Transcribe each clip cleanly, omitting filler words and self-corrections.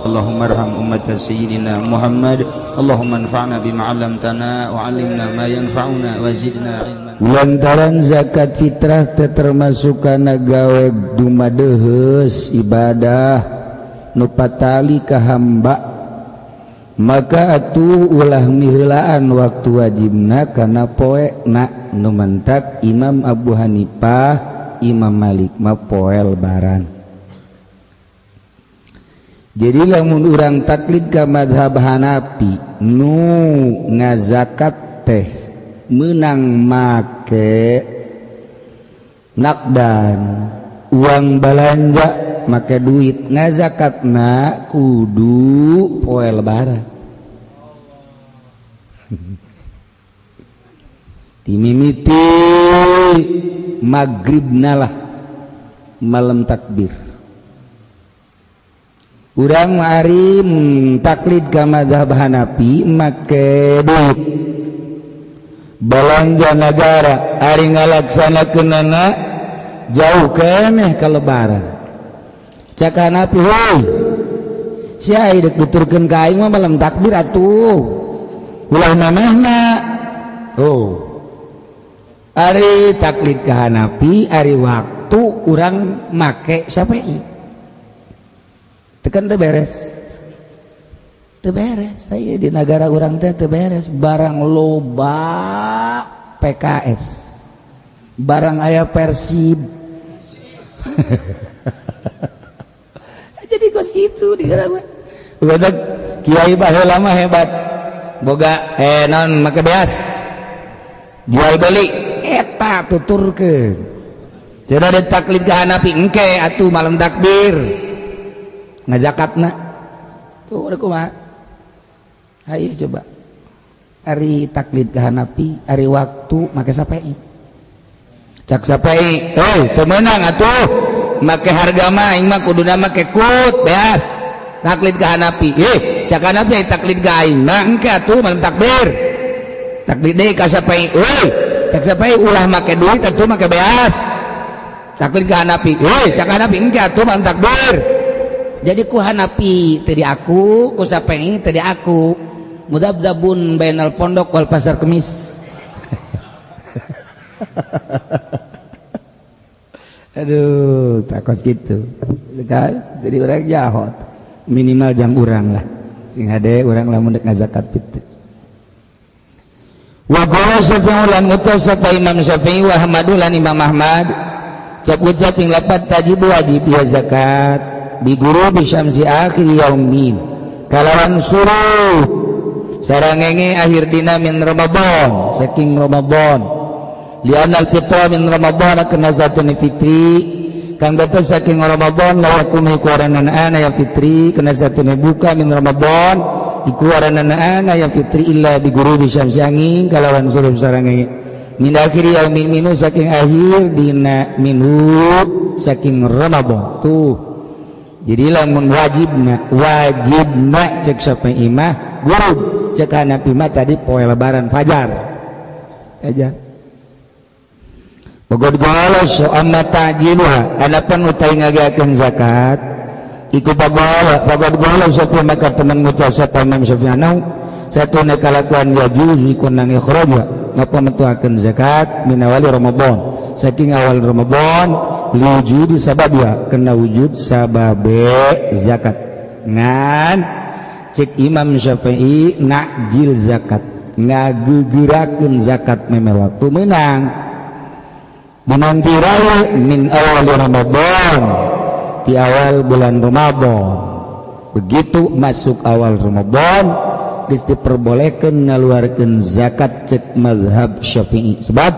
Allahumma arham ummat sayyidina Muhammad. Allahumma anfa'na bima 'allamtana wa 'allimna ma yanfa'una wa zidna ilman. Lantaran zakat fitrah teh termasuk kana gawe dumadeheus ibadah nu patali ka hamba, maka atuh ulah miheulaan waktu wajibna kana poena. Nu mantak Imam Abu Hanifah, Imam Malik mah poe lebaran. Jadi lamun urang taklid ka mazhab Hanafi nu ngazakat teh menang make nakdan uang balanja make duit, ngazakatna kudu poe lebaran. Dimimiti magribna lah malam takbir. Urang mari taklid ka mazhab Hanafi make duit belanja negara ari ngalaksanakeunana jauh keneh ka lebaran. Cak Hanafi, heuy sia dek nuturkeun ka aing mah malam takbir atuh ulah manehna. Oh ari taklid ka Hanafi ari waktu urang make Syafi'i tekan teu beres. Teu beres saya di negara urang teh teu beres, barang loba PKS, barang aya Persib. Jadi kos itu di negara mah. Udah kiai baheula mah hebat. Boga naon make beas. Jual beli eta tuturkeun. Cenah ada taklid ka Hanafi engke atuh malam takbir. Ngazakatna tuh udah kumaha. Ayo coba ari taklid ka Hanafi ari waktu make Syafi'i. Cak Syafi'i heuy teu meunang atuh make harga mah aing mah kuduna make kut beas. Taklid ka Hanafi cak Hanafi taklid ka aing mah engke atuh malam takbir. Taklid deui ka Syafi'i euy cak Syafi'i ulah make duit atuh make beas. Taklid ka Hanafi euy cak Hanafi engke atuh malam takbir. Jadi ku Hanafi teu diaku, ku Syafi'i teu diaku. Mudabdabun bainal pondok wal pasar kemis. Aduh, takos gitu. Kan? Jadi urang jahot. Minimal jam urang lah. Sing hade urang lamun dek ngazakat fitri. Wa qala Syafi'i lan ngucap sapa Imam Syafi'i wa Ahmadu lan Imam Ahmad. Cak ucap ing lapat tajibu wajib ya zakat. Biguru bisyamsi akhir yaumin kalawan suruh sarangenge akhir dina min Ramadan saking Ramadan lianal fitra min Ramadan kena satune fitri kang datang saking Ramadan lawakum ikuaranan ana ya fitri kena satune buka min Ramadan ikuaranan ana ya fitri illa biguru bisyamsi angin kalawan suruh sarangenge min akhir yaumin minu saking akhir dina minhu saking Ramadan tuh. Jadi lamun wajibna wajibna cek Syafi'i mah gurub, cek Hanafi mah tadi poe lebaran fajar aja. Pagod qala amma ta'jiluha anapan utai ngageakeun zakat iku pagol pagod qala satu maka teman ngucap sapa Imam Syafi'i satuna kalakuan yajuzu iku nang ikhraja ngapa metuakeun zakat min awali Ramadan saking awal Ramadan liwujudi sababia kena wujud sababe zakat. Ngan cek Imam Syafi'i nakjil zakat ngagegerakeun zakat meme waktu menang menantirai min awal Ramadan di awal bulan Ramadan. Begitu masuk awal Ramadan geus diperbolehkeun ngaluarkeun zakat cek mazhab Syafi'i sebab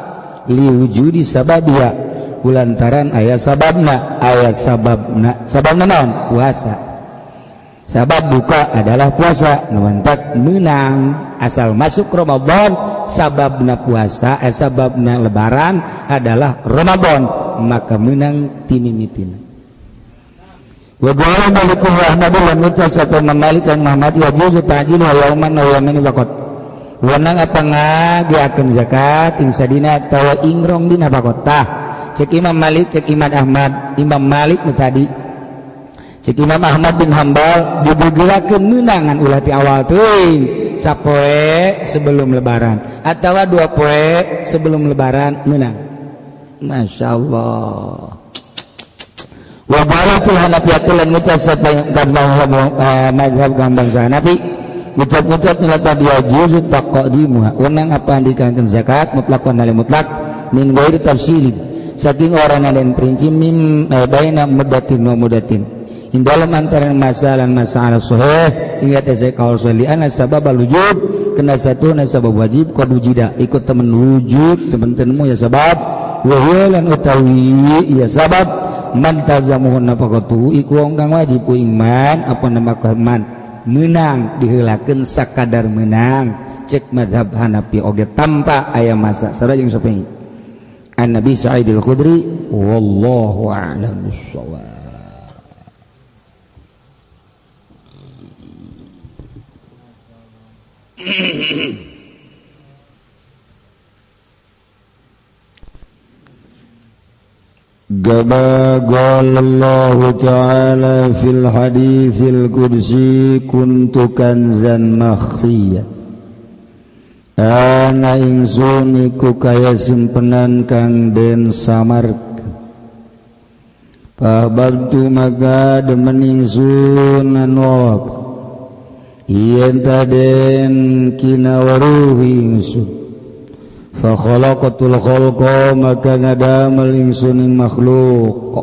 liwujudi sababia kulantaran aya sababna sababna naon puasa. Sabab buka adalah puasa, nu menang asal masuk Ramadan sababna puasa sababna lebaran adalah Ramadan maka menang timimitina. Wa qala Malikum wa Ahmad lan mutasatu Malik dan Muhammad wa juzu ta'jilu yauman wa yaumin faqat. Wenang apa ngageakeun zakat ing sadina atawa ing rong dina faqat. Tah cek Imam Malik cek Imam Ahmad, Imam Malik nu tadi Cek Imam Ahmad bin Hambal dibugerakeun meunangan ulah ti awal teuing sapoe sebelum lebaran atawa 2 poe sebelum lebaran meunang. Masya Allah. Wa baratul hanafiyatul lan mutasab mazhab bangsa Hanafi ngucap-ngucap nilai tadi yajuzu taqdimuha wenang apa dikaengkeun zakat mutlakon hal mutlak min ghairi tafsil saking orang dan prinsip mim baina mudatin wa mudatin in dalam antara masalah sahih ingat saya kaul sahih ana sabab wujud kena satu nasabab wajib qad wujida ikut temen wujud temen temu ya sabab wa huwa lan utawi ya sabab man tazamuhun nafaqatu iku wong kang wajib ku iman apa nama man menang diheulakeun sakadar menang cek mazhab Hanafi oge tanpa aya masa sareng jeung Syafi'i. An Nabi Sa'id al-Khudri wallahu a'lam bissawab. Kama qala Allah Ta'ala fil haditsil qudsi kuntu kanzan makhfiya ana ingsun iku kaya simpenan kang den samarkeun pababtu maka demen ingsun anu yen taden kinawaruhi ingsun fa khalaqatul khalqa maka ngadamel ingsun ing makhluk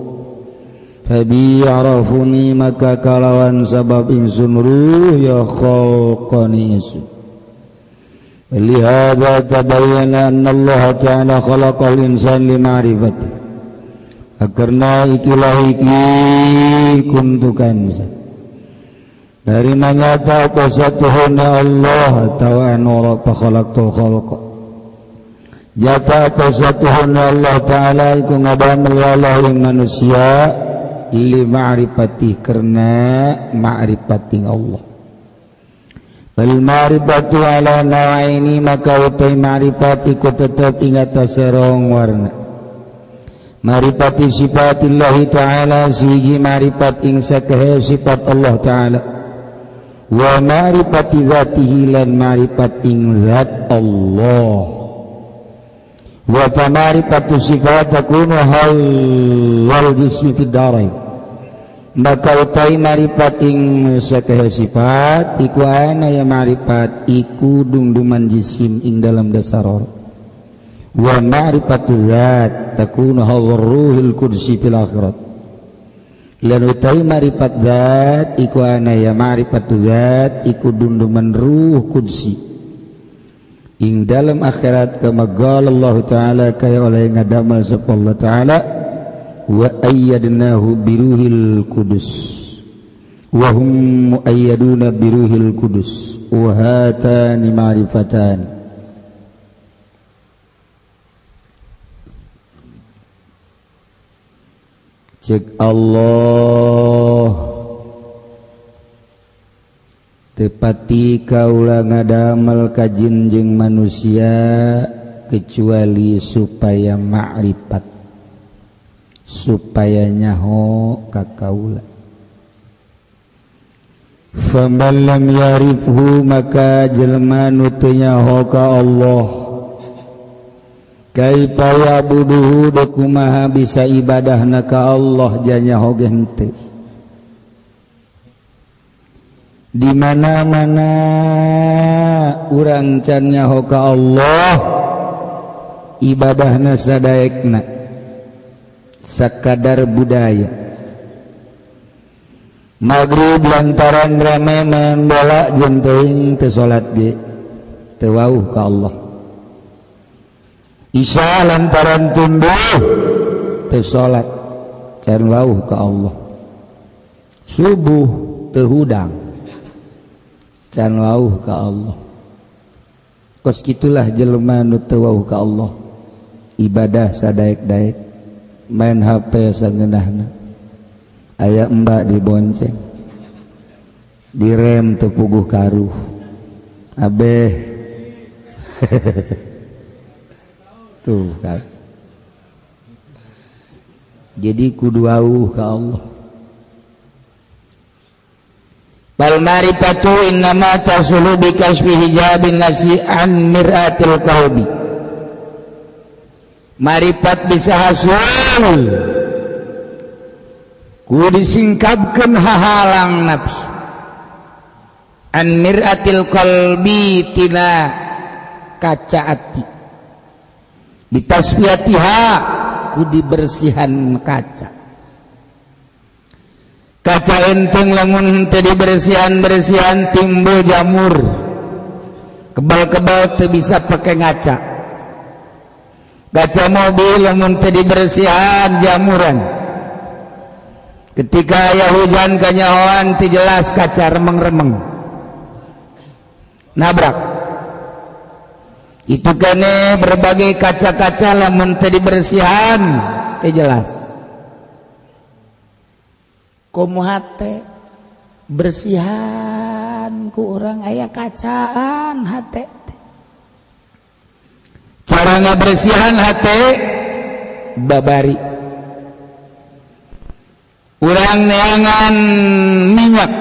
fa bi arafuni maka kalawan sabab ingsun ruh ya khalqani ingsun. Lihada tabayyana anna Allah ta'ala khalaqal insan li ma'rifati karena ikilah iki kuntu kanza dari manyata apa satuhuna Allah ta'ala fa khalaqtul khalqa jata apa satuhuna Allah ta'ala iku ngadamel Allah ing manusia li ma'rifati karena ma'rifati Allah. Wal ma'rifatu ala nawaini maka utai ma'rifat iku tetep ing atase rong warna. Ma'rifati sifatillahi ta'ala siji ma'rifat ing sakehe sifat Allah ta'ala wa ma'rifati dzatihi lan ma'rifat ing zat Allah. Wa ma'rifatu sifat takunu hal wal jismi fid darain maka utai ma'rifat ing sakehe sifat iku ana ya ma'rifat iku dungduman jisim ing dalam dasar wa ma'rifatu zat takunu hal ruhil qudsi fil akhirat lan utai ma'rifat zat iku ana ya ma'rifatu zat iku dunduman ruh qudsi ing dalam akhirat kama qala Allah ta'ala kaya oleh ngadamel sapa Allah ta'ala wa ayyadnahu biruhil qudus wa hum muayyaduna biruhil qudus wa hatani ma'rifatan. Cek Allah tepati kaula ngadamel kajin jeung manusia kecuali supaya ma'rifat supaya nyaho ka kaula. Faman lam yarifhu maka jelema nu teu nyaho ka Allah kaifa ya'buduhu kumaha bisa ibadahna ka Allah janyaho ge henteu. Di mana-mana urang can nyaho ka Allah ibadahna sadaekna sakadar budaya. Maghrib lantaran rame main bola jeung teuing teu salat ge teu wauh ka Allah. Isya lantaran tumbuh teu salat can wauh ka Allah. Subuh teu hudang can wauh ka Allah. Kos kitulah jelema nu teu wauh ka Allah ibadah sadaek-daek main HP sangeunahna aya embak dibonceng direm teu puguh karuh abeh tuh kan. Jadi kudu wauh ka Allah. Bal ma'rifatu innama tasulu bi kasfi hijabin nafsi an mir'atil qalbi. Marifat bisa hasil ku disingkapkeun hahalang nafsu an mir'atil qalbi tina kaca ati bitasfiyatiha ku dibersihan kaca. Kaca enteng lamun teu dibersihan-bersihan timbul jamur, kebal-kebal teu bisa pakai ngaca. Kaca mobil lamun teu dibersihan jamuran, ketika aya hujan kanyahoan teu jelas kaca remeng-remeng nabrak. Itu kene berbagai kaca-kaca lamun teu dibersihan teu jelas. Komo hate bersihan ku urang aya kacaan hate. Cara ngabersihan hate babari urang neangan minyak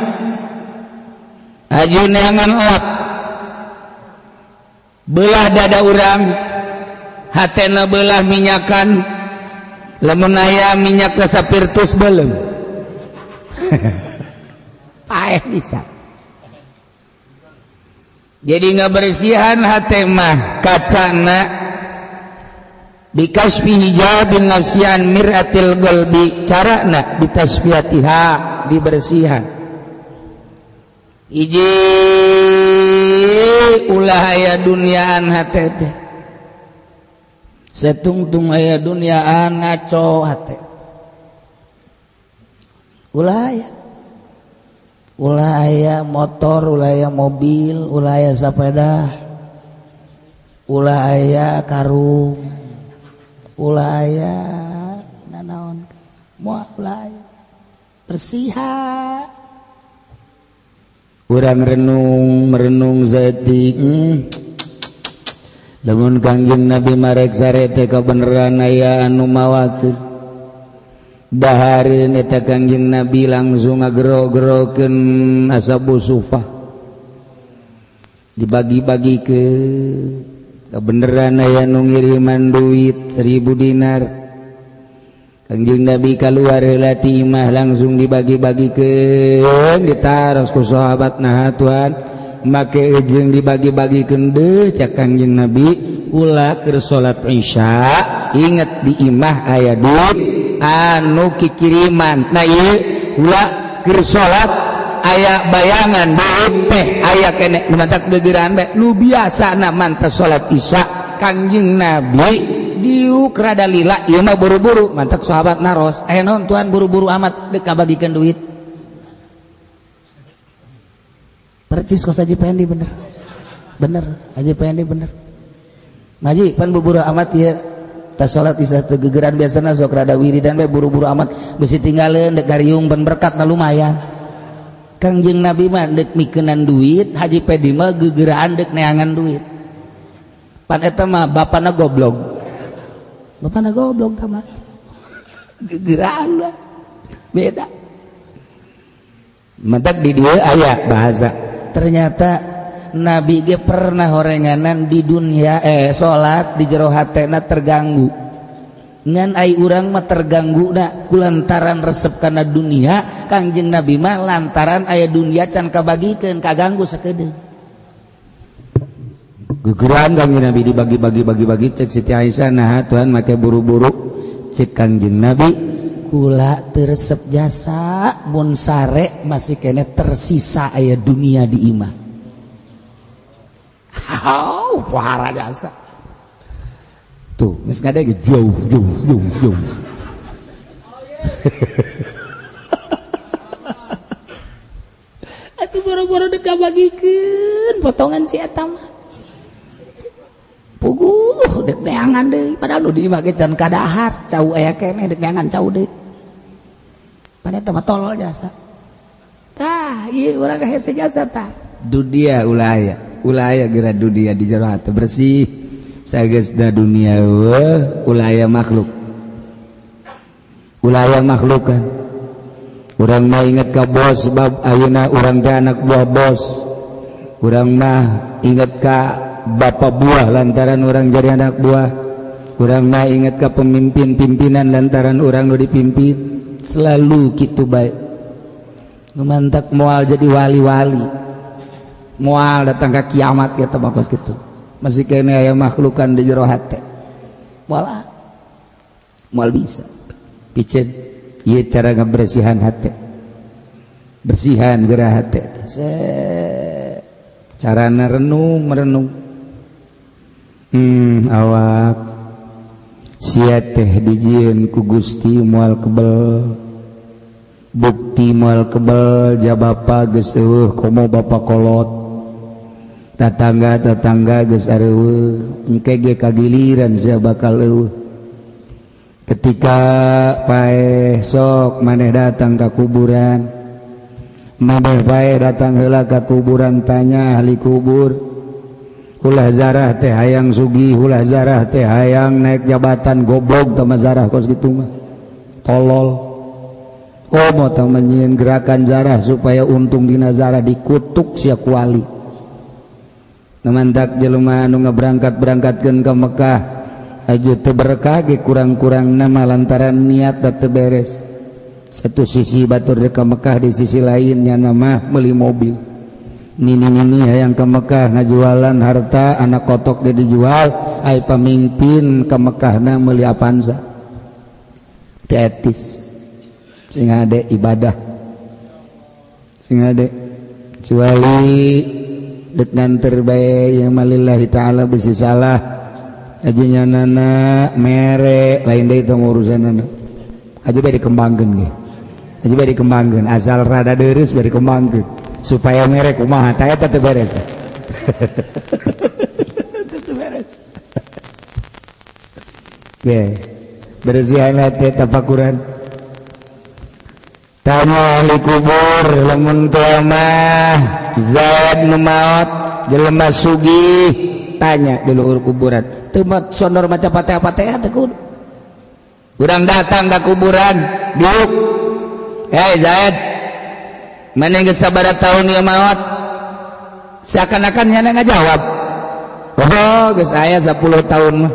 aju neangan lap belah dada urang hatena belah minyakan lamun aya minyak kasapirtus belum paeh bisa. Jadi ngabersihan hate mah kacana bikasfi hijabin nafsian mir'atil qalbi, carana bitasfiyatiha dibersihan. Hiji ulah aya duniaan hate teh, setungtung aya duniaan ngaco hate. Ulah aya, ulah aya motor, ulah aya mobil, ulah aya sepeda, ulah aya karung, ulah aya nanaon, moal ulah aya bersihan. Urang renung merenung zati lamun Kangjeng Nabi marek sare teh kabeneran aya anu mawakeun dahareun eta Kangjeng Nabi langsung ngagero-gerokeun ashabu sufah dibagi-bagi ke kebeneran aya nu ngiriman duit 1000 dinar. Kangjeng Nabi kaluar heula ti imah langsung dibagi-bagikeun ditaros ku sahabat, nah Tuhan make jeung dibagi-bagikeun deui cak Kangjeng Nabi ulah keur salat Isya inget di imah aya duit anu kikiriman. Nah ieu ulah keur salat aya bayangan duit teh aya keneh nu mantak gegeran bae nu biasana mantas salat Isya Kangjeng Nabi diuk rada lila ieu mah buru-buru mantak sahabat naros non Tuhan buru-buru amat dek kabagikeun duit. Percis kos Haji Pendi bener bener Haji Pendi bener ngaji pan buru-buru amat ieu tas salat Isya teu gegeran biasana sok rada wiridan bae buru-buru amat bisi tinggaleun dek gariung ban berkat na lumayan. Kangjeng Nabi mah dek mikeunan duit, Haji Pedi mah gegeraan dek neangan duit. Pan eta mah bapana goblok. Bapana goblok tah mah. Gegeraan lah. Beda. Mentak di dieu aya bahasa. Ternyata Nabi ge pernah horenganan di dunia salat di jero hatena terganggu. Ngan ai urang mah terganggu na kulantaran resep kana dunia, Kangjeng Nabi mah lantaran aya dunia can kabagikeun kaganggu sakedeung. Gegeran Kangjeng Nabi dibagi-bagi bagi-bagi cek Siti Aisyah nah Tuhan make buru-buru cek Kangjeng Nabi kula teu resep jasa mun sare masih kene tersisa aya dunia di imah. Hau pohara jasa. Tuh, geus ngadeg jauh jauh jauh jauh. Atuh boro-boro dek kabagikeun potongan si eta mah. Puguh dek neangan deui padahal nu di imah ge can kadahar, cau aya keneh dek neangan cau deui. Pan eta mah tolol jasa. Tah, ieu urang hese jasa tah. Dunia ulah aya, ulah aya geura dunia di jero hate bersih. Sageusna dunia eueuh ulah aya makhluk. Ulah aya makhlukan. Urang mah inget ka bos sebab ayeuna urang teh anak buah bos. Urang mah inget ka bapak buah lantaran urang jadi anak buah. Urang mah inget ka pemimpin pimpinan lantaran urang nu dipimpin. Selalu kitu bae. Nu mantak moal jadi wali-wali. Moal datang ka kiamat kitu bakos kitu. Masih kene aya makhlukan di jero hate. Moal moal bisa. Piceun ieu cara ngabersihan hate. Bersihan geura hate. Carana renung merenung. Awak sia teh dijieun ku Gusti moal kebel. Bukti moal kebel ja bapa geus eueuh komo bapa kolot. Tatangga-tatangga geus areueuh, engke ge kagiliran sia bakal eueuh. Ketika paeh sok maneh datang ka kuburan, maneh paeh datang heula ka kuburan tanya ahli kubur. Ulah zarah teh hayang sugih, ulah zarah teh hayang naik jabatan, goblok tama zarah kos kitu mah. Tolol. Komo tama nyieun gerakan zarah supaya untung dina zarah dikutuk sia kuali. Namantak jelema anu ngaberangkat-berangkatkeun ka Mekah aju teu berkah ge kurang-kurang nama lantaran niat teu beres. Satu sisi batur ka Mekah, di sisi lainnya nama meuli mobil. Nini-nini hayang ke Mekah ngajualan harta anak kotok dia dijual, ai pamimpin ke Mekahna meuli Avanza. Teu etis. Sing ade ibadah. Sing ade kecuali dek nganter bae yang malillahi ta'ala bisi salah. Ajunya nana mere lain deui tong urusanana. Aju bae dikembangkeun ge. Aju bae dikembangkeun asal rada deureuss bae dikembangkeun. Supaya merek kumaha tah eta teu beres. Teu beres. Ge, bersihan hati tafakuran. Tanya ahli kubur lamun teu mah Zaid nu maot jelema sugih, tanya di luhur kuburan. Teu sondor maca Fatihah-Fatihah teh kudu. Urang datang ka kuburan, diuk. Hei Zaid, mana geus sabaraha tahun ieu maot? Seakan-akan nyana ngajawab. Oh, geus aya 10 tahun mah.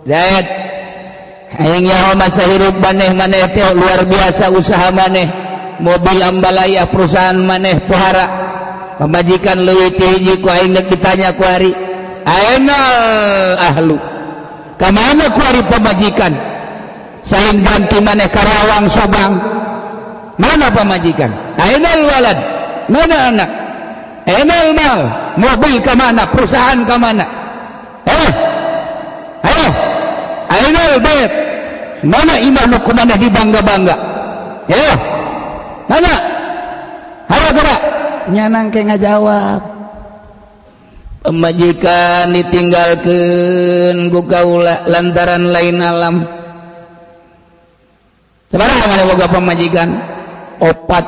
Zaid, hayang nyaho masa hirup maneh, maneh teh luar biasa usaha maneh. Mobil ambalaya perusahaan maneh pohara. Pamajikan leuwih ti hiji ku aing deuk ditanya ku ari. Aina ahlu? Ka mana ku ari pamajikan? Saing ganti maneh Karawang Subang. Mana pamajikan? Ainal walad? Mana anak? Ainal mal? Mobil ke mana? Perusahaan ke mana? Ayo. Ainal bait? Mana imah nu ku maneh dibangga-bangga? Ayo. Mana? Hayo gerak. Nyanang ke ngajawab. Pamajikan ditinggalkeun ku kaula lantaran lain alam. Sabaraha maneh boga pamajikan? Opat.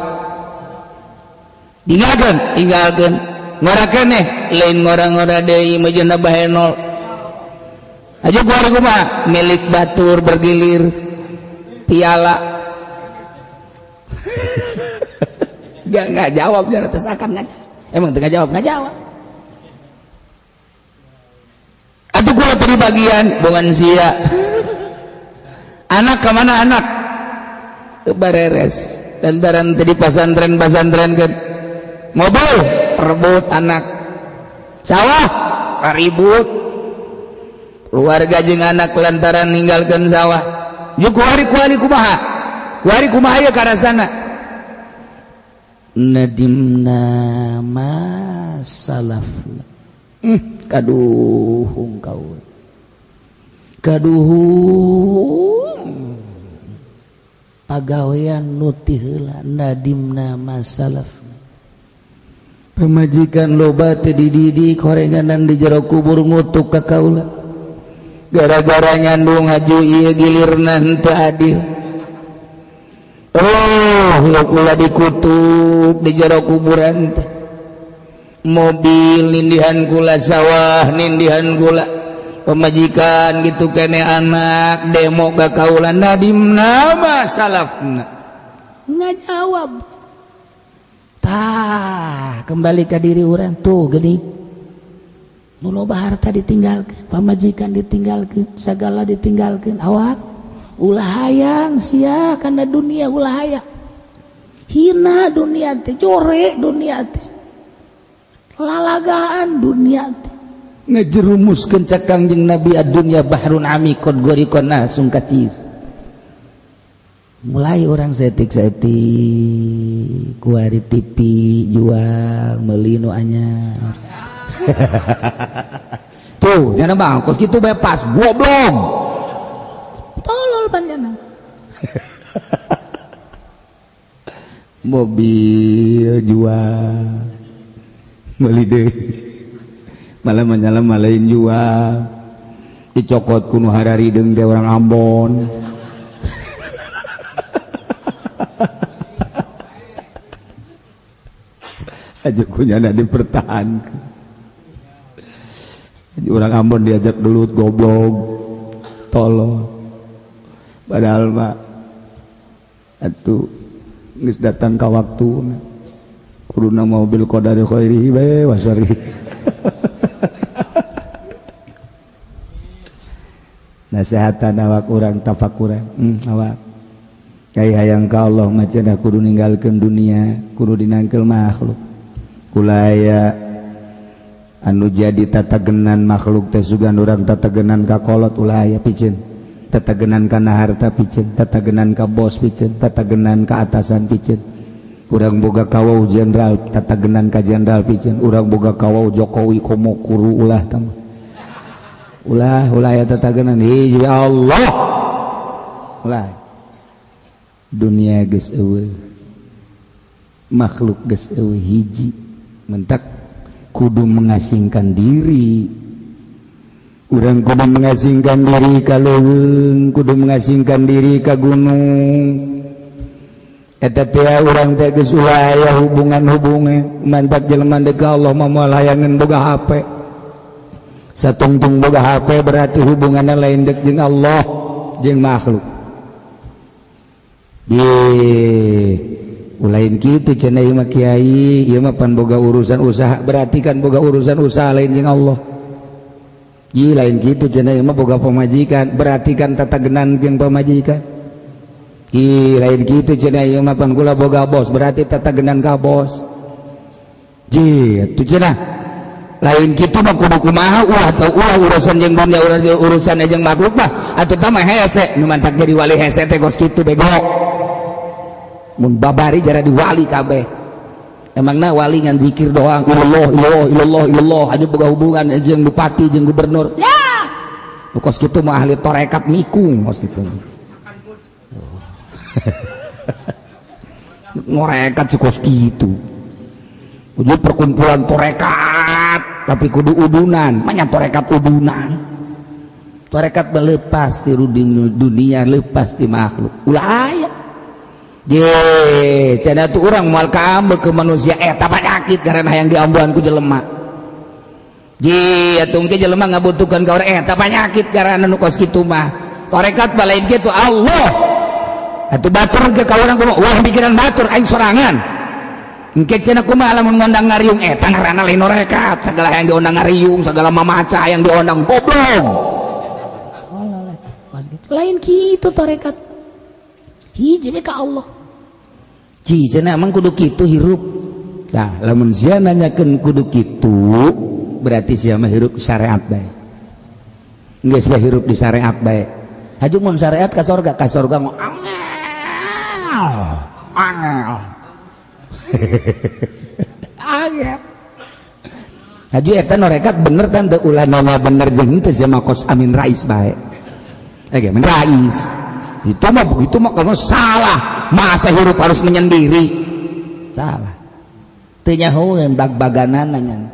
Tinggalkeun, tinggalkeun. Ngora keneh, lain ngora-ngora deui mejeuna bahenol. Aja kuari kumaha? Milik batur bergilir piala. Gak nggak jawab jangan tesakan aja. Emang tengah jawab nggak jawab. Atuh kula tadi bagian bukan sia. Anak kemana anak? Bareres. Lantaran tadi pasantren-pasantren kan. Mobil rebut anak. Sawah ribut. Keluarga jeung anak lantaran ninggalkeun sawah. Yuk kuari kuari kumaha? Kuari kumaha ye karasana? Nadimna masalafna. Kaduhung kaul. Kaduhung pagawean nu ti heula nadimna masalafna. Pamajikan loba teu dididik horenganan di jero kubur ngutuk ka kaula. Gara-gara nyandung haju ieu gilirna henteu adil. Oh, kula dikutuk di jero kuburan teh. Mobil nindihan kula, sawah nindihan kula, pemajikan gitu kene anak demo ka kaula nadimna masalafna. Ngajawab. Tah, kembali ke diri orang tuh gini. Nu loba harta ditinggalkeun, pamajikan ditinggalkeun, segala ditinggalkeun, awak ulah hayang sia kana dunia, ulah hayang. Hina dunia teh, jorek dunia teh. Lalagaan dunia teh. Ngejerumuskeun cek Kangjeng Nabi, ad-dunya bahrun amikon goriqon nasun katsir. Mulai orang setik-setik kuari TV jual meuli nu anyar. Tuh, jangan bang, kos kitu bae pas goblok. Tolol panjenengan. Mobil jual meuli deui. Malah menyala malain jual. Dicokot ku nu hararideung teh orang Ambon. Aja kunyana dipertahankan. Orang Ambon diajak dulu goblok, tolol. Padahal mah atuh geus datang ka waktu kuduna mobil qadari khairihi bae wa syarrihi. Nasehatan awak urang tafakuran, awak. Kai hayang ka Allah mah cenah kudu ninggalkeun dunia, kudu dinangkeul makhluk. Kulaya anu jadi tatagenan makhluk teh sugan urang tatagenan ka kolot ulah aya piceun, tatagenan kana harta piceun, tatagenan ka bos piceun, tatagenan ka atasan piceun. Urang boga kawau jenderal tatagenan ka jenderal piceun, urang boga kawau Jokowi komo kuru ulah tah. Ulah ulah aya tatagenan hi ya Allah. Ulah. Dunia geus eueuh. Makhluk geus eueuh hiji. Mentak kudu mengasingkan diri. Urang kudu mengasingkan diri ka leuweung, kudu mengasingkan diri ka gunung. Eta teh urang teh geus ulah aya hubungan-hubungan. Mantak jelema deuk ka Allah mah moal hayangeun boga HP. Satungtung boga HP berarti hubunganna lain deuk jeung Allah jeung makhluk. Ye, ulain kitu cenah ieu mah kiai, ieu mah pan boga urusan usaha, berarti kan boga urusan usaha lain jeung Allah. Ye, lain kitu cenah ieu mah boga pamajikan, berarti kan tatagenan jeung pamajikan. Ye, lain kitu cenah ieu mah pan kula boga bos, berarti tatagenan ka bos. Ye, atuh cenah lain kitu mah kudu kumaha ulah teu ulah urusan jeung dunia, urusan jeung makhluk mah atuh tah mah hese nu mantak jadi wali hese teh kos kitu bego. Mun babari jara di wali kabeh. Emangna wali ngan zikir doang ilallah ilallah ilallah ilallah aja boga hubungan jeung bupati jeung gubernur. Ya. Nu kos kitu mah ahli tarekat mikung kos kitu. Ngorekat si kos kitu. Uju perkumpulan tarekat tapi kudu udunan, banyak tarekat udunan. Tarekat lepas ti dunia, lepas ti makhluk. Ulah aya. Ye, cenah tuh urang moal kaambe ke manusia eta penyakit karena hayang diambuan ku jelema. Ye, atuh engke jelema ngabutuhkeun ka urang eta penyakit karena nu kos kitu mah. Tarekat balain kitu Allah. Atuh batur ke ka urang kumaha? Wah pikiran batur aing sorangan. Engke cenah kumaha lamun ngondang ngariung eta ngaranna lain tarekat, segala yang diondang ngariung, segala mamaca yang diondang goblok. Lain kitu tarekat. Hiji ka Allah. Ci cenah emang kudu kitu hirup. Tah, lamun sia nanyakeun kudu kitu, berarti sia mah hirup syariat bae. Geus bae hirup di syariat bae. Haju mun syariat ka sorga angel. Angel. Angel. Haju eta norekat bener tan teu ulah nanya bener jeung teu sia mah kos Amin Rais bae. Oke, Amin Rais. Itu mah begitu mah kalau salah, masa hirup harus menyendiri. Salah. Teu nyahoeun bag-baganana nya.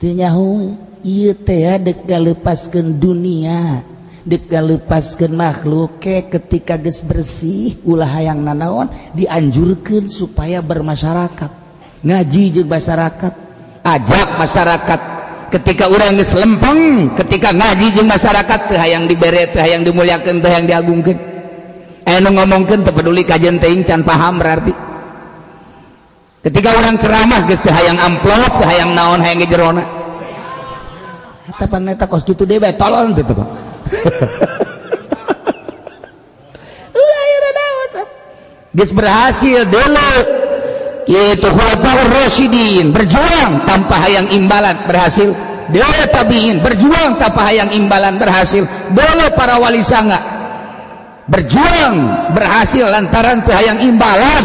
Teu nyahoeun ieu teh dek ngalepaskeun dunia, dek ngalepaskeun makhluk ke ketika geus bersih ulah hayang nanaon dianjurkeun supaya bermasyarakat. Ngaji jeung masyarakat, ajak masyarakat. Ketika urang geus lempeng, ketika ngaji jeung masyarakat teu hayang dibere, teu hayang dimuliakeun, teu hayang diagungkeun. Anu ngomongkeun teu peduli kajen teuing can paham berarti. Ketika orang ceramah geus teu hayang amplop, teu hayang naon, hayang ge jerona. Eta pan eta kos kitu deui bae tolol teu Pak. Geus berhasil deuleu. Kitu khulafaur rasyidin berjuang tanpa hayang imbalan berhasil. Deuleu tabiin berjuang tanpa hayang imbalan berhasil. Deuleu para wali sanga berjuang berhasil lantaran teu hayang imbalan.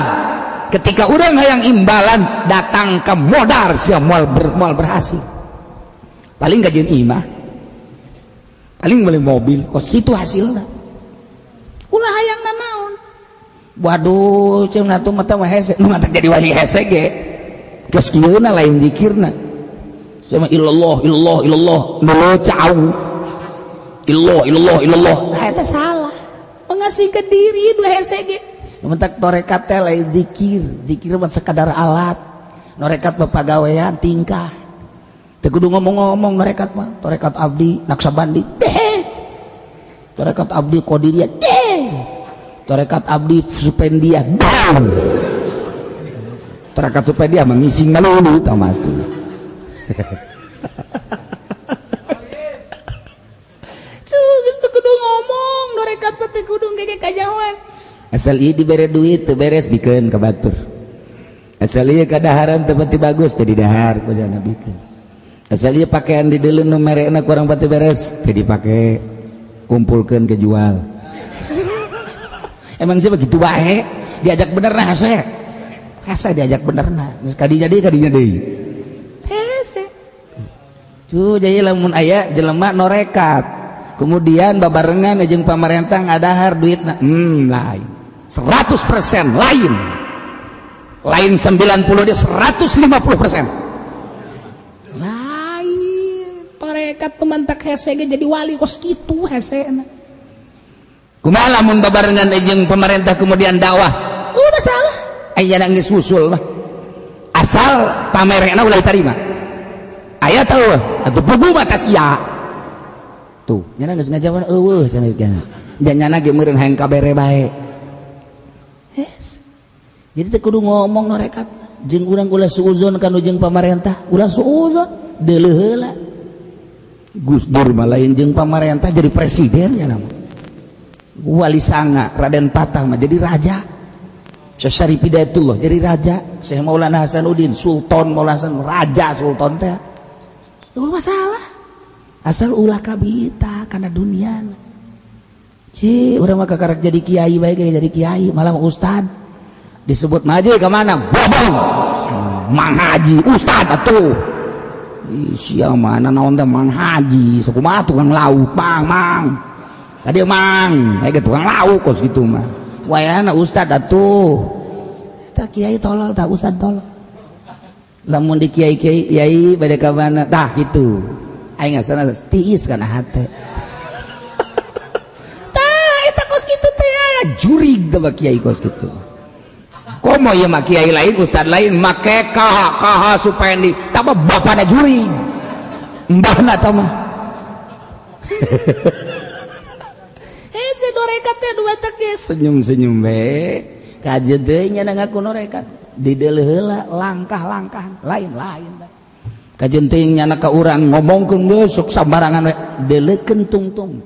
Ketika urang hayang imbalan datang ke modar sia moal berhasil. Paling gajian imah, paling beli mobil, kos kitu hasilna. Ulah hayang nanaon. Waduh, ceung atuh mah teh hese, nu ngatak jadi wali hese ge. Geus kieuna lain zikirna. Sama illallah illallah illallah, nu cau. Illallah illallah illallah. Nah eta salah. Mengasihkan diri nu hese ge. Nu mentak torekat teh lain zikir, zikir mah sekadar alat. Norekat mah pagawean tingkah. Teu kudu ngomong-ngomong norekat mah, torekat abdi Naksabandi. Deh. Torekat abdi Qadiriyah. Deh. Torekat abdi Supendia. Bang. Torekat Supendia mengising melulu tamatu. Tuh geus teu kudu ngomong, norekat mah teu kudu ngege kajawan. Asal ieu dibere duit teu beres bikeun ka batur. Asal ieu kadaharan teu pati bagus teu didahar bojana bikeun. Asal ieu pakaian di deuleu nu merekna kurang pati beres teu dipake, kumpulkeun ke jual. Emang sih begitu bae, diajak bener nah hese. Hese diajak bener nah. Geus kadinya deui. Hese. Cuh jadi lamun aya jelema norekat. Kemudian babarengan jeung pamarentah ngadahar duitna. Lain. 100% lain. Lain 90 dia 150%. Lain. Torekat pemantak hese ge jadi wali kos kitu hesena. Kumaha lamun babarengan jeung pemerintah kemudian dakwah? Udah salah. Aya geus usul mah. Asal pamerekna ulah diterima. Aya teu atuh pugu mah ka sia. Tuh, nyana geus ngajawan eueuh cenah geus. Nyana ge meureun hayang kabere bae. Yes. Jadi teu kudu ngomong norekat jeung urang ulah suuzon ka nu jeung pamarentah, ulah suuzon deuleuh heula. Gus Dur mah lain jeung pamarentah jadi presiden nya mah. Wali Sanga Raden Patah mah jadi raja. Syekh Syarif Hidayatullah jadi raja. Syekh Maulana Hasanuddin Sultan Maulana Hasan raja sultan teh. Eueuh masalah. Asal ulah kabita kana dunia. Ci urang mah kakarek jadi kiai bae ge jadi kiai malah ustad. Disebut maju ka mana? Bobong. Mang Haji ustad atuh. Ih sia mana naon teh Mang Haji, sakumaha tukang lauk mang mang. Tadi mang, kayak tukang lauk kos gitu mah. Wayana ustad atuh. Tah kiai tolol, tah ustad tolol. Lamun di kiai-kiai kiai bade ka mana? Tah kitu. Aing asana tiis kana hate. Tah eta kos kitu teh jurig teh kiai kos kitu. Komo ieu mah kiai lain, ustad lain make kaha kaha Supendi, tah bapana jurig. Mbahna tah mah. Hese norekat teh dua tekis senyum-senyum bae. Kajeun deui nya ngaku norekat. Dideuleuh heula langkah-langkah lain-lain. Kajeun teuing nyana ka urang ngomongkeun geus sok sambarangan we deuleukeun tungtung.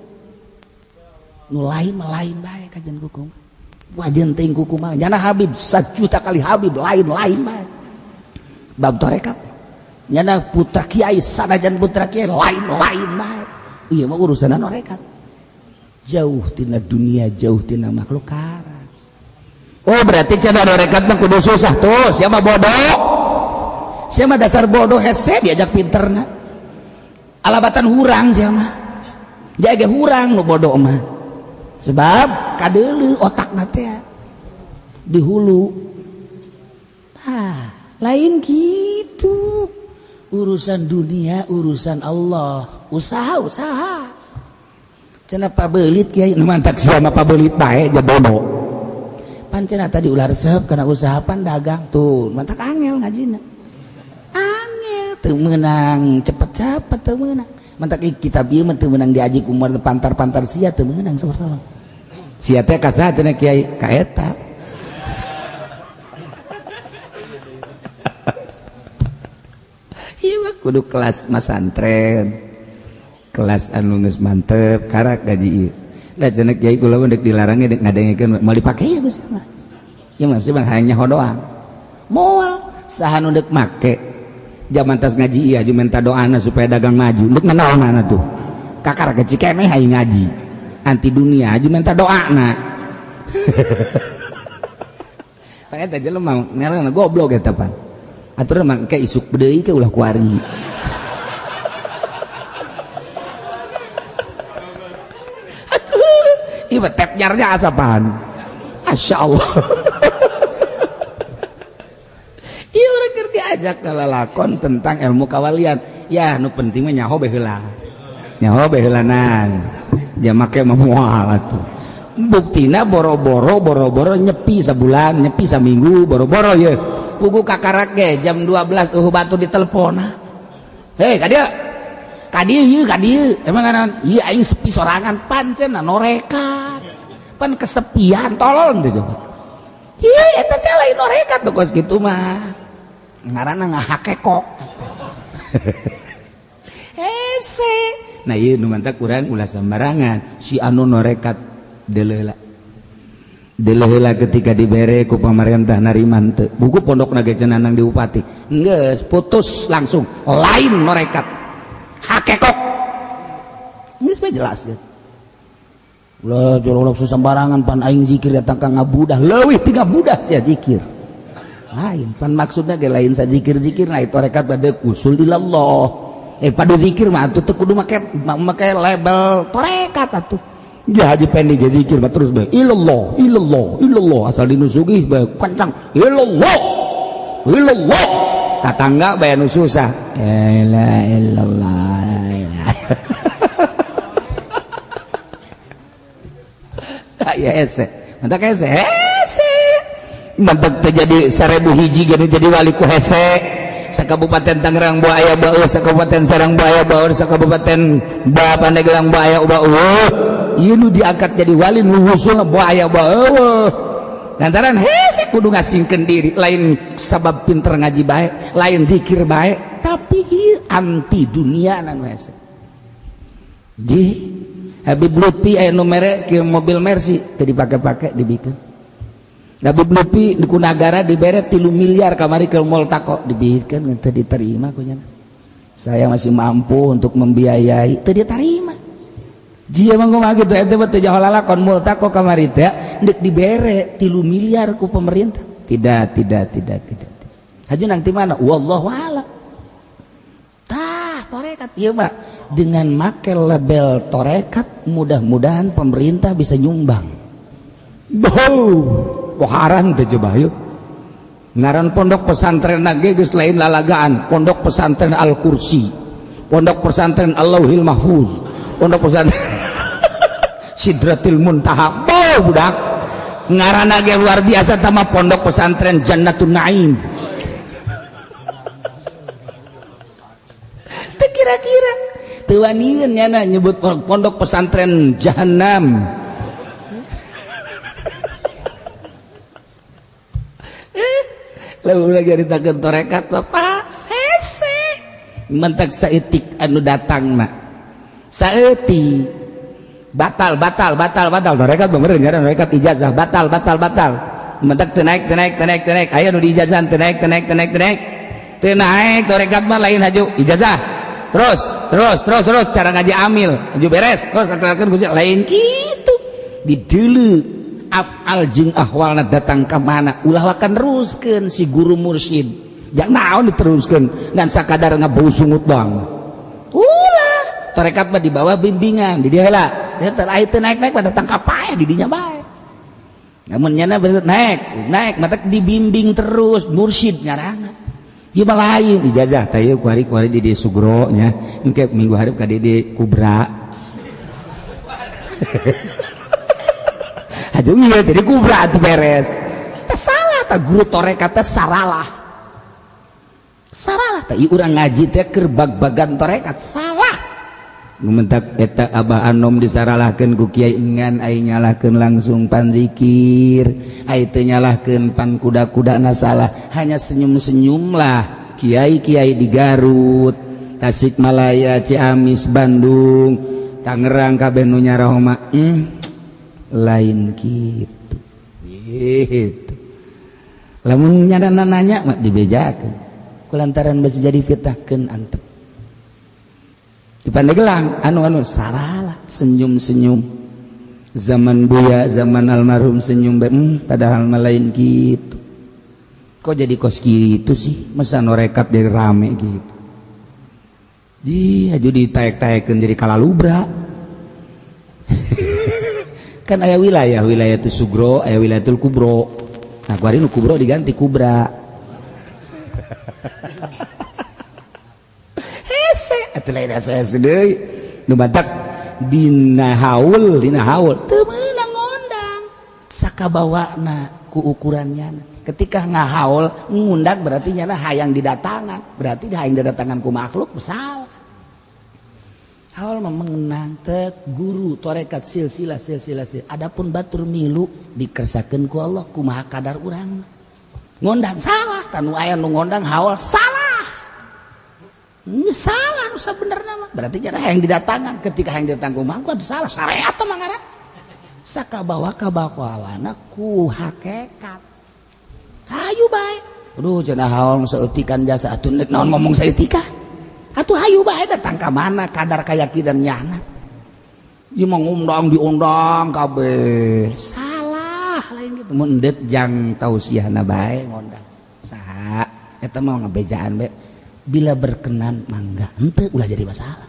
Nu lain mah lain bae kajeun kuku. Wajeun teuing kuku mah nyana Habib 1 juta kali Habib lain-lain bae. Bab tarekat. Nyana putra kiai sanajan putra kiai lain-lain bae. Ieu mah urusanna norekat. Jauh tina dunia, jauh tina makhluk kara. Oh berarti cenah norekat mah kudu susah tuh, siapa bodoh? Siapa dasar bodoh hese diajak pinterna. Alabatan hurang siapa? Jaga hurang nu bodoh mah. Sebab kadeuleu otakna teh di hulu. Tah, lain gitu. Urusan dunia, urusan Allah. Usaha-usaha. Cenah pabelit kiai nu mantak sia mah pabelit bae ja bodoh. Pan cenah tadi ulah resep kana usaha pan dagang tuh, mantak angel ngajina. Angel teu meunang cepet-cepet teu meunang. Mantak kitab ieu mah teu meunang diaji ku pantar-pantar sia teu meunang sabarana. Sia teh ka saha cenah kiai? Ka eta. Ieu mah kudu kelas masantren. Kelas anu geus mantep karak gaji ieu. Lah cenah kiai kula mah deuk dilarang deuk ngadengekeun moal dipake ya geus mah. Ieu mah sih hanya hodoang. Moal saha nu deuk make. Zaman tas ngaji ieu aju minta doana supaya dagang maju. Deuk nanaonana tuh. Kakara ke Cikemeh hayang ngaji. Anti dunia aju minta doana. Pan eta jelema ngaranna goblok eta pan. Atur mah ke isuk deui ke ulah kuari. Atuh, ieu mah tep nyarnya asapan. Masyaallah. Ieu urang keur diajak ka lalakon tentang ilmu kawalian. Ya nu penting mah nyaho bae heula. Nyaho bae heulanan. Jamake mah moal atuh. Buktina boro-boro nyepi sabulan, nyepi saminggu, boro-boro ye. Pugu kakarak ge jam 12 eueuh batu ditelepon. Hei, ka dieu. Ka dieu ieu, ka dieu. Emang naon? Ieu aing sepi sorangan pancen norekat. Pan kesepian tolol teh coba. Ieu eta teh lain norekat tuh kos kitu mah. Ngaranna ngahakekok. Hese. Nah ieu nu mantak urang ulah sembarangan si anu norekat deleula. Deleula ketika dibere ku pamarentah nariman teu. Buku pondokna ge cenah nang di bupati. Geus putus langsung lain norekat. Hakekok. Geus bae jelas ya. Ulah jorok sembarangan pan aing zikir datang ka ngabudah leuwih ti ngabudah sia zikir. Lain pan maksudna ge lain sa zikir-zikir nah torekat bade usul ilallah. Pada zikir mah atuh teu kudu make label torekat atuh. Ja Haji Pendi ge zikir mah terus bae ilallah ilallah ilallah asal dinu sugih bae kencang ilallah ilallah tatangga bae nu susah la ilaha illallah. Ya hese mantak hese hese mantak teh jadi 1000 hiji geuning jadi wali ku hese. Sakabupaten Tangerang boa aya baeu, sakabupaten Serang boa aya baeur, sakabupaten Pandeglang boa aya baeu. Ieu nu diangkat jadi wali nu wusulna boa aya baeu. Lantaran hese kudu ngasingkeun diri, lain sabab pinter ngaji bae, lain zikir bae, tapi ieu anti dunia nu hese. Ji Habib Lutfi aya nu mere ke mobil Mercy teu dipake-pake dibikeun. Habib Lutfi di Kunagara dibere 3 miliar kamari ke Multaqo dibikeun teu diterima ku nya. Saya masih mampu untuk membiayai teu diterima. Jia mah kumaha kitu eta mah teu jauh lalakon Multaqo kamari teh deuk dibere 3 miliar ku pemerintah. Tidak. Haju nang ti mana? Wallahu a'lam. Tah torekat ieu mah dengan make label torekat mudah-mudahan pemerintah bisa nyumbang. Bau boharan teh coba yuk. Ngaran pondok pesantren ge geus lain lalagaan, pondok pesantren Al-Kursi, pondok pesantren Al-Lauhil Mahfuz, pondok pesantren Sidratil Muntaha. Bau budak. Ngaranna ge luar biasa tama pondok pesantren Jannatun Naim. Teu kira-kira teu wanian nyana nyebut pondok pesantren Jahannam. Lalu lagi ditakeun torekat Pak hese mentak saeutik anu datang mah saeutik batal torekat bener ngaran torekat ijazah batal mentak teu naik aya nu diijazahan teu naik teu naik torekat mah lain haju ijazah terus cara ngaji amil haju beres terus akan gusti lain kitu dideuleu afal jeung ahwalna datang ka mana ulah wakan teruskeun si guru mursyid jangan naon diteruskeun ngan sakadar ngabau sungut doang ulah tarekat mah di bawah bimbingan di dieu heula teh teu naik-naik mah datang ka paeh di dinya bae namun nyana bener naik matak dibimbing terus mursyid ngaranna ieu mah lain ijazah teh ieu kuari-kuari di dieu Sugro nya engke minggu hareup ka di Kubra. Aduh iya jadi kubra atuh beres. Teh salah tah guru torekat teh saralah. Saralah teh ieu urang ngaji teh keur bag-bagan torekat salah. Ngumentak eta Abah Anom disaralahkeun ku Kiai ngan ai nyalahkeun langsung pan zikir, ai teu nyalahkeun pan kuda-kudana salah, hanya senyum-senyumlah kiai-kiai di Garut, Tasikmalaya, Ciamis, Bandung, Tangerang kabeh nu nyaraho mah lain kitu. Gitu. Lamun nyadana nanya mah dibejakeun. Kulantaran besi jadi fitnahkeun antep. Di Pandeglang anu-anu saralah senyum-senyum. Zaman Buya, zaman almarhum senyum bae, padahal mah lain kitu. Kok jadi kos kitu sih? Masa nu rekap jadi rame gitu. Di aju ditaek-taekeun jadi kalalubra. Kan aya wilayah, wilayatul sugro, aya wilayatul kubro. Nah, kuari nu kubro diganti kubra. Hese atuh lain hese deui. Nu batak dina haul teu meunang ngondang. Sakabawana ku ukurannya. Ketika ngahaul ngundang berarti nyana hayang didatangan, berarti hayang didatangan ku makhluk salah. Haul mah mengenang tet guru tarekat silsilah silsilah silsilah. Adapun batur milu dikersakeun ku Allah kumaha kadar urang. Ngondang salah, tanu aya nu ngondang haul salah. Ini salah nu sabenerna mah. Berarti nyana hayang didatangan, ketika hayang didatang ku makhluk atuh salah, syariat mah ngaran. Sakabawa kabawana ku hakikat. Hayu bae. Aduh cenah haul saeutikan jasa atuh neuk naon ngomong saeutika. Atuh hayu bae datang ka mana kadar kayakinan nyana. Ieu mah ngundang diundang kabeh. Salah lain gitu. Mun endeut jang tausiahna bae ngondang. Saha eta mah ngabejaan bae. Bila berkenan mangga henteu ulah jadi masalah.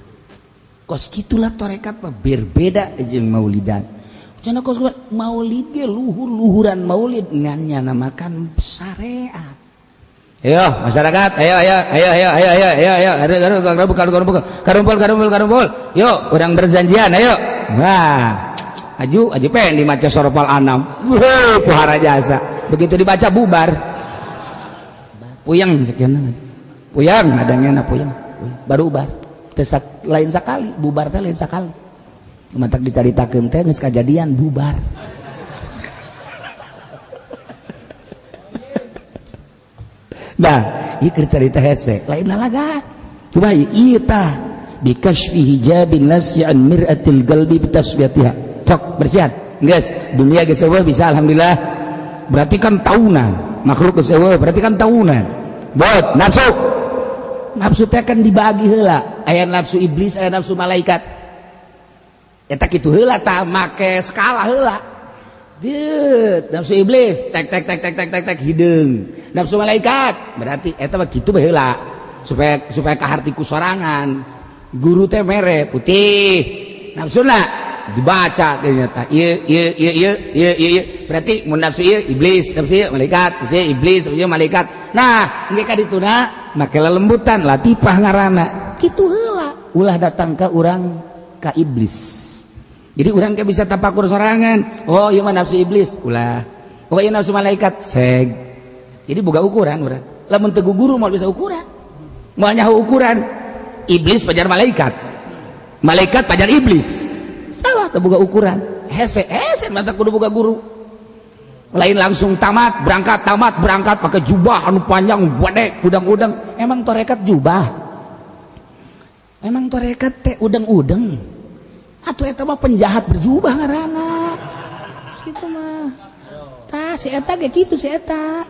Kos kitulah tarekat mah berbeda jeung maulidan. Cenah kos maulid ge luhur-luhuran maulid ngan nyana makan syariat. Ayo masyarakat, ayo ayo ayo ayo ayo ayo ayo ayo karumpul karumpul karumpul karumpul. Yuk, urang berjanjian ayo. Wah, aju aju pengen dimaca soropal anam. Wuh, pohara jasa. Begitu dibaca bubar. Puyeng sekian. Puyeng adanya na puyeng. Baru bubar. Tesak lain sekali, bubar teh lain sekali. Mantak dicaritakeun teh geus kajadian bubar. Nah, ieu keur carita hese, lain lalaga. Coba ieu tah bikashfi hijabin nafsi an mir'atil qalbi bitasfiyatiha. Cok bersihan. Geus, dunia geus eueuh bisa alhamdulillah. Berarti kan tahunan, makhluk geus eueuh berarti kan tahunan. Bot, nafsu. Nafsu teh kan dibagi heula, aya nafsu iblis, aya nafsu malaikat. Eta kitu heula tah make skala heula. Deut, nafsu iblis tek tek tek tek tek tek tek hideung. Nafsu malaikat berarti eta mah kitu bae heula supaya supaya kaharti ku sorangan. Guru teh mere putih. Nafsuna dibaca ternyata ieu ieu ieu ieu ieu ieu berarti mun nafsu ieu iblis, nafsu ieu malaikat, nafsu ieu iblis, nafsu ieu malaikat. Nah, engke ka dituna make lelembutan latifah ngaranna. Kitu heula ulah datang ka urang ka iblis. Jadi orang ke bisa tapakur sorangan. Oh, ieu mah nafsu iblis, ulah. Oh, ieu nafsu malaikat, seg. Jadi boga ukuran urang. Lamun teu guru moal bisa ukuran. Moal nyaho ukuran. Iblis pajar malaikat. Malaikat pajar iblis. Salah teu boga ukuran. Hese, hese mata kudu boga guru. Lain langsung tamat, berangkat pakai jubah anu panjang, gede, udang-udang. Emang tarekat jubah? Emang tarekat teh udang-udang? Atuh eta mah penjahat berjubah ngaranna. Kitu mah. Tah si eta ge kitu si eta.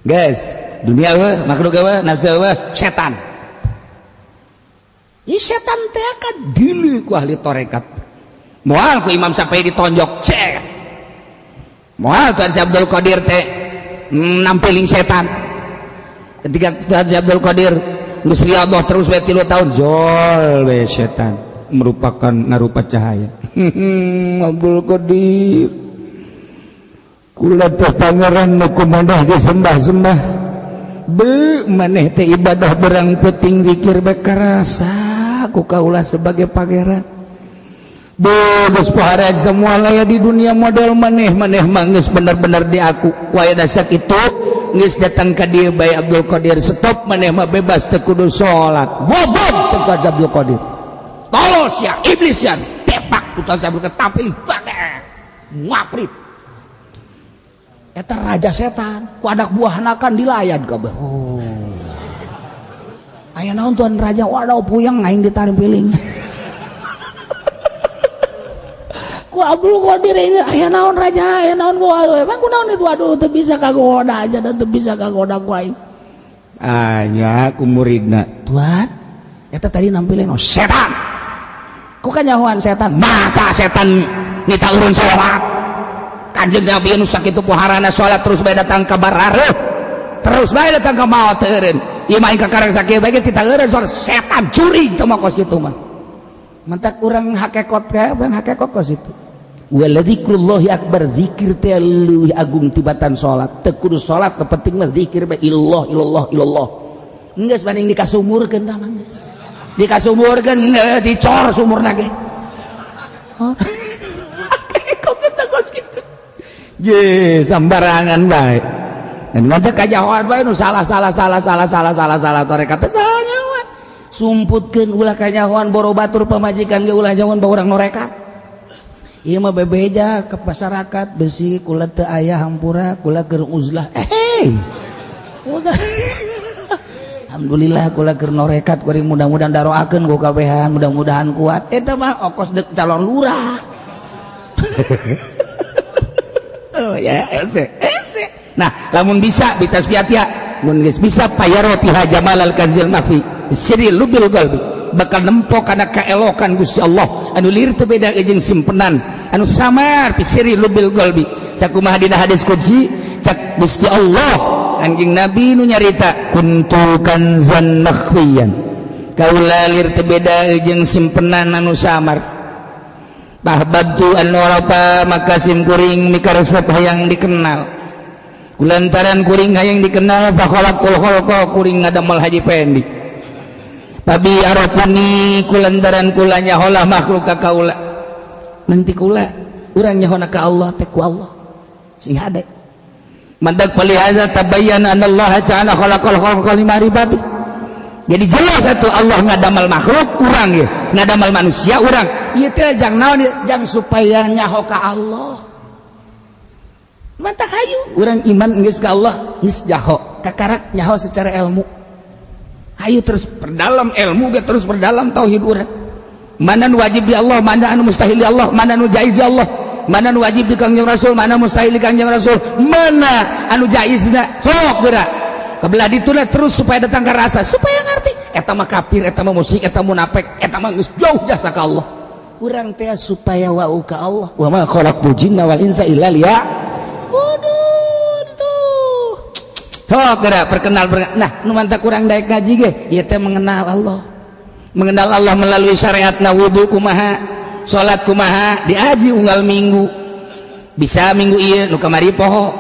Guys, dunia eueuh, makhluk eueuh, nafsu eueuh, setan. Ih setan teh kan dilu ku ahli tarekat. Moal ku Imam Syafi'i ditonjok, cek. Moal Tuan Syekh Abdul Qadir teh nampiling setan. Ketika Tuan Syekh Abdul Qadir geus riyadhah terus we 3 tahun jol we setan merupakan ngarupa cahaya. Abdul Qadir kula teh pangeran nu kumaneh disembah-sembah. Be maneh teh ibadah berang peuting zikir bae karasa ku kaula sebagai pangeran. Be geus pohara semua laya di dunia model maneh maneh mah geus bener-bener di aku. Ku aya dasar kitu Geus datang ka dieu bae Abdul Qadir, stop maneh mah bebas teu kudu salat. Bobot cek Tuan Abdul Qadir. Tolol sia, iblis sia, tepak ku Tuan Abdul Qadir tampil bagek. Ngaprit. Eta raja setan, ku anak buahna kan dilayan kabeh. Oh. Aya naon tuan raja, waduh puyeng aing ditampiling. Ku Abdul Qadir ini aya naon raja, aya naon ku aduh, emang ku naon itu aduh teu bisa kagoda aja dan teu bisa kagoda ku aing. Anya ku muridna. Tuan, eta tadi nampilin oh, setan. Ku kanyahoan setan. Masa setan nita urun salat? Kanjeng Nabi nu sakitu poharana salat terus bae datang ka barareuh. Terus bae datang ka maot teu eureun. Ieu mah aing kakarang sakieu bae ge tita eureun salat setan curi teu mah kos kitu mah. Mentak urang hakekot kae, urang hakekot kos itu. Wala dzikrullahi akbar, zikir teh leuwih agung tibatan salat. Teu kudu salat, nu penting mah zikir bae illallah illallah illallah. Geus banding dikasumurkeun tah mah geus. Dikasumurkeun dicor sumurna ge. Oh. Hakekot teh kos kitu. Ye, sambarangan bae. Dan mantep kajahoan bae nu salah salah salah salah salah salah salah tarekat teh salah nyawa. Sumputkeun ulah kanyahoan boro batur pamajikan ge ulah nyahoan bawa urang norekat. Ieu mah bebeja ke masyarakat besi kula teu aya hampura kula keur uzlah. Udah. Alhamdulillah kula keur norekat kuring mudah-mudahan daroakeun ku kabehan mudah-mudahan kuat. Eta mah okos deuk calon lurah. Oh ya, ese, ese. Nah, lamun bisa bitasbiatia, mun geus bisa payaro piha jamalal kanzil mafi. Siri lubil qalbi bakal nempo kana kaelokan Gusti Allah anu lir teu beda jeung simpenan anu samar pisiri lubil qalbi. Sakumaha dina hadis qudsi cak Gusti Allah anjing Nabi nu nyarita kuntu kanzan makhfiyan kaula lir teu beda jeung simpenan anu samar. Bahbabtu an warapa maka sim kuring mikaresep hayang dikenal kulantaran kuring hayang dikenal fa khalaqul khalqa kuring ngadamel Haji Pendi. Babi arafuni kulantaran kula nyaholah makhluk ka kaula. Nanti kula urang nyahona ka Allah teh ku Allah. Sing hade. Mandak palihaza tabayyana anna Allah ta'ala khalaqal khalqa limaribati. Jadi jelas atuh Allah ngadamal makhluk urang ye, ngadamal manusia urang. Ieu teh jang naon jang supaya nyaho ka Allah. Mantak hayu urang iman geus ka Allah geus nyaho, kakarak nyaho secara ilmu. Ayo terus perdalam ilmu ge terus perdalam tauhid urang. Mana nu wajib di Allah, mana anu mustahil di Allah, mana nu jaiz di Allah, mana nu wajib di Kangjeng Rasul, mana mustahil di Kangjeng Rasul, mana anu jaizna sok geura. Kebelah dituna terus supaya datang ke rasa, supaya ngerti eta mah kafir, eta mah musyrik, eta munafik, eta mah geus jauh jasa ka Allah. Urang teh supaya wau ka Allah. Wa ma khalaqtul jinna wal insa illa liya'budun. Sok geura perkenal. Nah, nu mantap kurang daek ngaji ge, ieu teh mengenal Allah. Mengenal Allah melalui syariatna wudu kumaha, salat kumaha, diaji unggal minggu. Bisa minggu ieu nu kamari poho.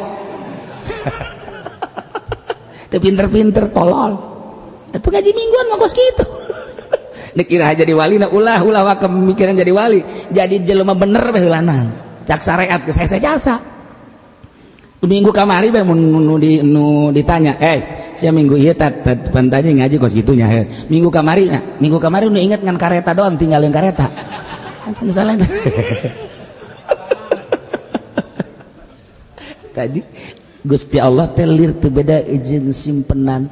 Teu pinter-pinter tolol. Atuh ngaji mingguan mah kos kitu. Nek kira jadi wali na ulah ulah wa kemikiran jadi wali, jadi jelema bener bae heulanan. Cak syariat geus hese jasa. Minggu kamari bae mun nu ditanya, sia minggu ieu tat pantanya ngaji kos gitunya he. Minggu kamari nya, minggu kamari nu inget ngan kareta doang tinggalin kareta. Misalnya tadi Gusti Allah teh lir teu beda jeung simpenan.